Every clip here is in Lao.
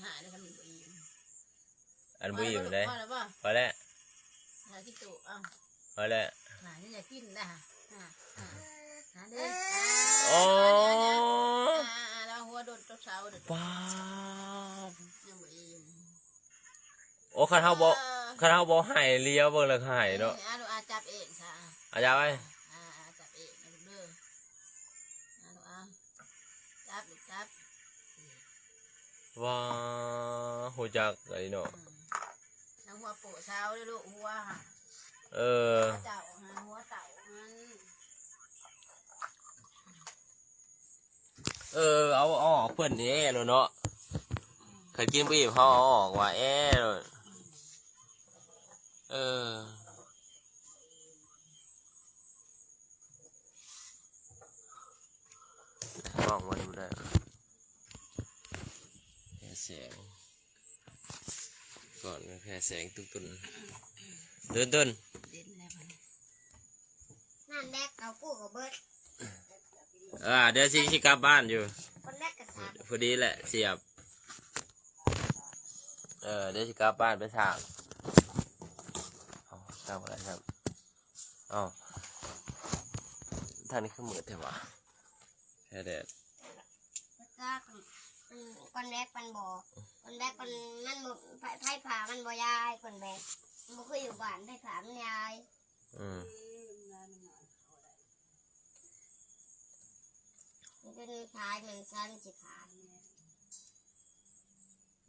ຫາໄດ້ທຳອີ່ມ ອັນບໍ່ອີ່ມເດ້ ພໍແລ້ວບໍ່? ພໍແລ້ວ ຫາກິນຕູ້ ເອົາ ພໍແລ້ວ ຫາ ຢາກກິນນະ ຫາ ຫາ ຫາເດ້ ໂອ້ ລາວຫົວດົນຕົວເຊົາເດ້ ປ້າ ຍັງບໍ່ອີ່ມ ໂອ້ ຄັນເຮົາບໍ່ ເອີ ຄັນເຮົາບໍ່ໃຫ້ ລຽວເບິ່ງແລ້ວກໍໃຫ້ເນາະ ເອີ ອາ ລູກອາ ຈັບເອງຊະ ອາ ຈັບໄວ້ ອາ ອາ ຈັບເອງນະລູກເດີ ອາ ລູກອາ ຈັບລູກຈັບ ວ້າ ຮູ້ຈັກໄດ໋ເນາະ ອືມ ທັງຫົວໂປະເຊົາເດີລູກ ຫົວ ເອີ ເຕົ້າຫັ້ນ ຫົວເຕົ້າຫັ້ນ ເອີ ເອົາອອກເພິ່ນແອໂລດເນາະ ຄັນກິນບໍ່ອີ່ມເຮົາເອົາອອກວ່າແອໂລດ ເອີ ກ້ອງມັນບໍ່ໄດ້ ແສງ ກ່ອນແຜ່ແສງຕຸນໆ ເດີນ ເດີນ ເດັ່ນແລ້ວບັດນີ້ ນ້ຳແດກເອົາກູ້ກໍເບິດ ເອີ ດຽວຊິ ຊິກັບບ້ານຢູ່ ຄົນແລກກະສາມ ພໍດີແຫຼະ ສຽບ ເອີ ດຽວຊິກັບບ້ານໄປສ້າງ ເອົາ ຕັ້ງບໍ່ໄດ້ຊ້ຳ ເອົ້າ ທາງນີ້ຄືມືດແທ້ຫວາ ແທ້ແດດ ແລ້ວກໍ ອືມ ກ່ອນແລກມັນບໍ່ ກ່ອນແລກມັນ ມັນບໍ່ ໄຟ ໄຟຟ້າມັນບໍ່ຢາຍ ກ່ອນແລກ ມັນບໍ່ຄືຢູ່ບ້ານ ໄຟຟ້າມັນຢາຍ ອືມ ມັນເປັນສາຍ ມັນສັນຊິຂາດ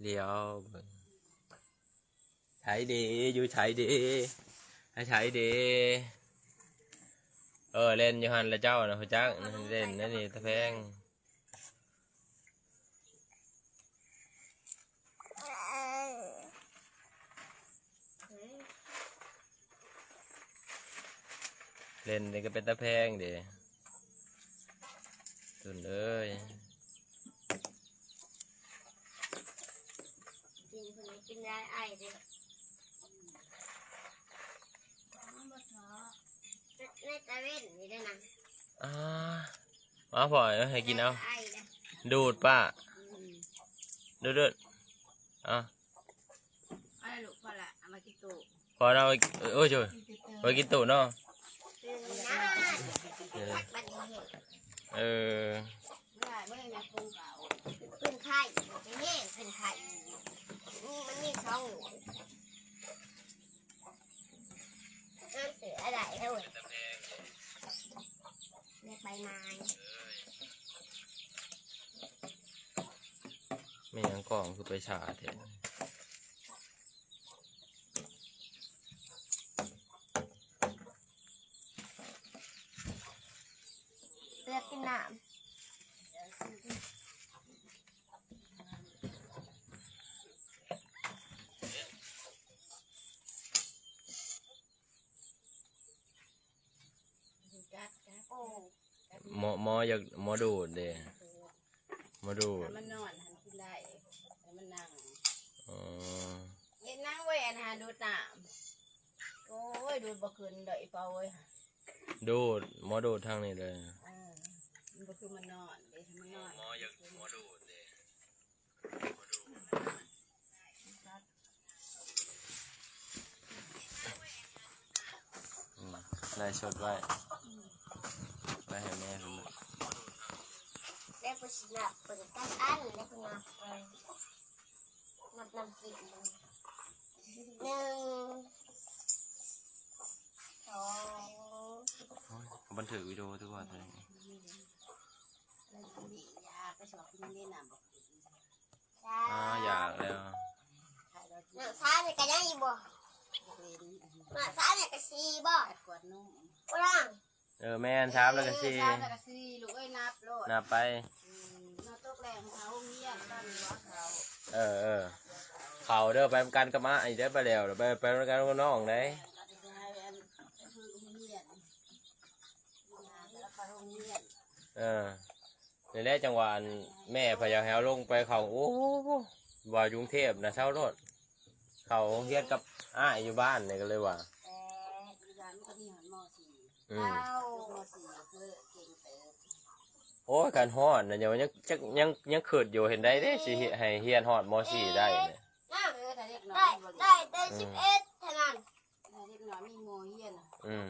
ຫຼຽວເບິ່ງ ໃສເດ ຢູ່ໃສເດ ໃສເດ ເອີ ເລ່ນຢູ່ຫັ້ນລະເຈົ້ານະ ຮູ້ຈັກ ເລ່ນນັ້ນນີ້ຕາແພງ ເລ່ນນີ້ກໍເປັນຕາແພງເດ ຕຸນເອີຍ. ກິນ ກິນໄດ້ໄອເດ້ ໃນຕາເວັນນີ້ເດ້ນະ ອ່າ ມາພໍ່ໃຫ້ກິນເອົາ ໄອເດ້ ດູດປ້າ ອືມ ດູດໆ ອ່າ ເອົາລະລູກ ພໍລະ ເອົາມາກິນຕູ້ ພໍລະ ໂອ້ຍ ໂອ້ຍ ມາກິນຕູ້ເນາະ ເອີ ເອີ ເປັນໄຂ້ ເປັນໄຂ້ ນີ້ມັນມີສອງລູກ ງາມເສືອໄດ້ເດ້ ແມ່ໄປນາຍ ແມ່ນຫຍັງກ້ອງຄືໄປຊ້າແທ້? ເລືອກກິນນ້ຳ. ໂອ້ ໝໍ ໝໍຢາກ ໝໍດູດເດ້ ໝໍດູດ ໃຫ້ມັນນອນຫັ້ນກິນໄດ້ ໃຫ້ມັນນັ່ງ ອໍ ເຮັດນັ່ງເວີຍ ອັນຫາດູດນ້ຳ ໂອ້ຍ ດູດບໍ່ຂຶ້ນດອກອີ່ເປົາເອີຍ ດູດ ໝໍດູດທາງນີ້ເລີຍ ເອີ ມັນບໍ່ຄືມັນນອນເດ້ ໃຫ້ມັນນອນ ໝໍຢາກ ໝໍດູດເດ້. ອືມ ໄລສົດໄວ້ ໄວ້ໃຫ້ແມ່ເພິ່ນເບິ່ງ ແລ້ວກໍຊິນັບເບິ່ງຈັກອັນ ແລ້ວກໍນັບເບິ່ງ ນັບນຳກິນເບິ່ງ ໜຶ່ງ ສອງ ໂອ້ຍ ບັນທຶກວິດີໂອ ຖືວ່າຕົວນີ້ ຢາກໄປສອບກິນເດ້ ນ້ຳບໍ່ກິນ ອ່າ ຢາກແລ້ວ ນ້ຳຊານີ້ກໍຍັງອີກບໍ່? ນ້ຳຊານີ້ກໍສີ່ບໍ່? ກວດນົມ ບໍ່ນາງ ເອີ ແມ່ນ ສາມແລ້ວກໍສີ່ ເອີ ສາມແລ້ວກໍສີ່ ລູກເອີຍ ນັບໂລດ ນັບໄປ ອືມ ນອນຕົກແລງເຂົ້າໂຮງຮຽນ ຕອນນີ້ວ່າເຂົ້າ ເອີ ເອີ ເຂົ້າເດີ ໄປນຳກັນກັບອ້າຍເດີ ໄປແລ້ວ ໄປ ໄປນຳກັນກັບນ້ອງເດ້ ແມ່ນ ກໍຊິໃຫ້ອັນ ໄປໂຮງຮຽນ ເອີ ນີ້ແຫຼະ ຈັ່ງວ່າ ອັນ ແມ່ພະເຈົ້າໃຫ້ເຮົາລົງໄປເຂົ້າ ໂອ້ ວ່າຢູ່ກຸງເທບນະ ເຊົາໂລດ ເຂົ້າໂຮງຮຽນກັບອ້າຍຢູ່ບ້ານນີ້ ກໍເລີຍວ່າ ແຕ່ຢູ່ບ້ານມັນກໍມີຮອດ ມໍສີ່ ອືມ ເກົ້າ ມໍສີ່ກໍຄືເກັ່ງເຕີບ ໂອ້ຍ ຄັນຮອດນະ ຍັງ ຍັງ ຍັງ ຍັງຄິດຢູ່ ເຫັນໄດ້ເດ້ ຊິໃຫ້ຮຽນຮອດ ມ.ສີ່ ໄດ້ນີ້. ໄດ້ ໄດ້ແຕ່ ອືມ ສິບເອັດເທົ່ານັ້ນ. ເດັກນ້ອຍມີ ມ.ຮຽນ ອືມ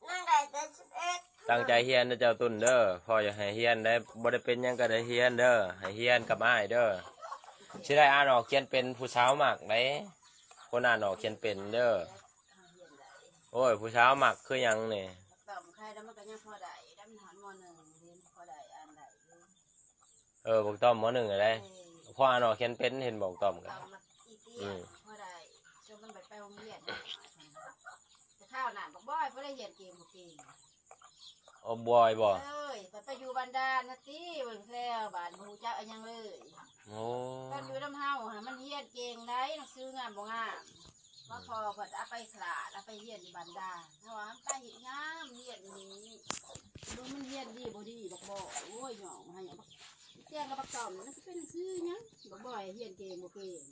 ຍັງໄດ້ແຕ່ ສິບເອັດ. ຕັ້ງໃຈຮຽນເດີເຈົ້າຕຸນເດີ ພໍ່ຢາກໃຫ້ຮຽນໄດ໋ ບໍ່ໄດ້ເປັນຫຍັງກໍໄດ້ຮຽນເດີ ໃຫ້ຮຽນກັບອ້າຍເດີ ຊິໄດ້ອ່ານອອກຂຽນເປັນ ຜູ້ສາວມັກໄດ໋ ຄົນອ່ານອອກຂຽນເປັນເດີ. ໂອ້ຍ ຜູ້ສາວມັກຄືຫຍັງນີ້ ຕ້ອມໄຂ່ແລ້ວ ມັນກໍຍັງພໍໄດ້ ດຳຮອດ ມ.ໜຶ່ງ ເຫັນພໍໄດ້ອ່ານໄດ້ຢູ່. ເອີ ບັກຕ້ອມ ມ.ໜຶ່ງ ໄດ໋ ເອີ ພໍອ່ານອອກຂຽນເປັນ ເຫັນບັກຕ້ອມກໍ ຕ້ອມມັກອີກ ອືມ ພໍໄດ້ ຈົນມັນໄປ ໄປໂຮງຮຽນ ແຕ່ຄາວນັ້ນບັກບອຍບໍ່ໄດ້ຮຽນເກັ່ງ ບໍ່ເກັ່ງ. ໂອ້ ບອຍບໍ່? ເອີຍ ໄປ ໄປຢູ່ບັນດານນະຕິ ເບິ່ງແລ້ວບາດບໍ່ຮູ້ຈັກອີຫຍັງເລີຍ. ໂອ້ ຕອນຢູ່ນຳເຮົາຫັ້ນມັນຮຽນເກັ່ງໄດ໋ ໜັງສືງາມບໍ່ງາມ ມາພໍເພິ່ນເອົາໄປຂລາດ ເອົາໄປຮຽນຢູ່ບັນດານ ເຮົາວ່າມັນໄປເຮັດງາມ ຮຽນນີ້ ເບິ່ງມັນຮຽນດີບໍ່ດີ ບັກບອຍ ໂອ້ຍ ຍ້ອງໃຫ້ບັກແຈງກັບບັກຕ້ອມ ມັນຊິເປັນໜັງສືຫຍັງ ບັກບອຍຮຽນເກັ່ງບໍ່ເກັ່ງ.